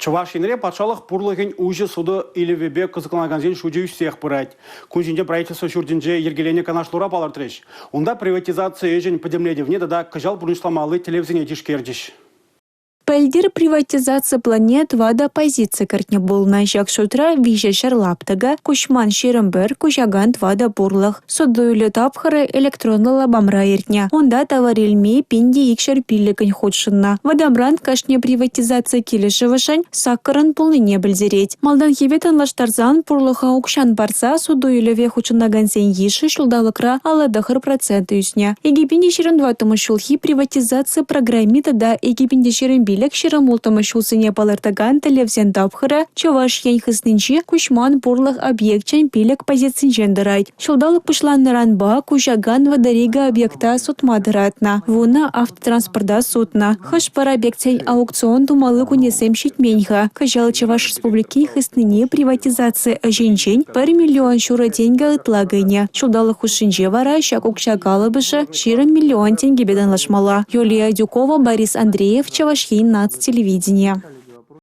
Чӑваш Енре патшалӑх пурлӑхӗн уҫӑ суту-илӗвӗпе кӑсӑкланакансен шучӗ ӳссех пырать. Кун ҫинчен правительство ҫуртӗнче йӗркеленӗ канашлура палӑртрӗҫ. Унта приватизаци ӗҫӗн пӗтӗмлетӗвне тата кӑҫал пурнӑҫламалли тӗллевсене тишкерчӗҫ. Пӗлтӗр приватизаци планне 4 позици кӗртнӗ пулнӑ. Ҫак шутра 3 ҫӗр лаптӑкӗ, куҫман 21, куҫакан 4 пурлӑх. Суту-илӳ тапхӑрӗ электронлӑ лапамра иртнӗ. Унта тавар илме 1205-ӗн хутшӑннӑ. Вӑтамран кашни приватизаци килӗшӗвӗшӗн 8-ӑн пулнине пӗлтерет. Малтанхипе танлаштарсан пурлӑха укҫан парса суту-илӗве хутшӑнакансен йышӗ ҫулталӑкра 59 процент ӳснӗ. 2024-мӗш ҫулхи приватизаци программи тата 2025-26-мӗш ҫулсене палӑртакан тӗллевсен тапхӑрӗ Чӑваш Ен хыснинчи куҫман пурлӑх объекчӗн 5 позицинчен тӑрать. Ҫулталӑк пуҫланнӑранпа куҫакан 32 объекта сутма тӑратнӑ, 10 автотранспорта сутнӑ. Хӑш-пӗр объектсен аукцион тумалли кунӗсем ҫитмен-ха. Кӑҫал Чӑваш Республикин хыснине приватизаци ӗҫӗнчен 1 миллион ҫурӑ тенкӗ ытла кӗнӗ. Ҫулталӑк хушшинче вара ҫак укҫа калӑпӑшӗ 20 миллион тенкӗпе танлашмалла. Юлия Адюкова, Борис Андреев, Чӑваш Ен наци телевиденийӗ.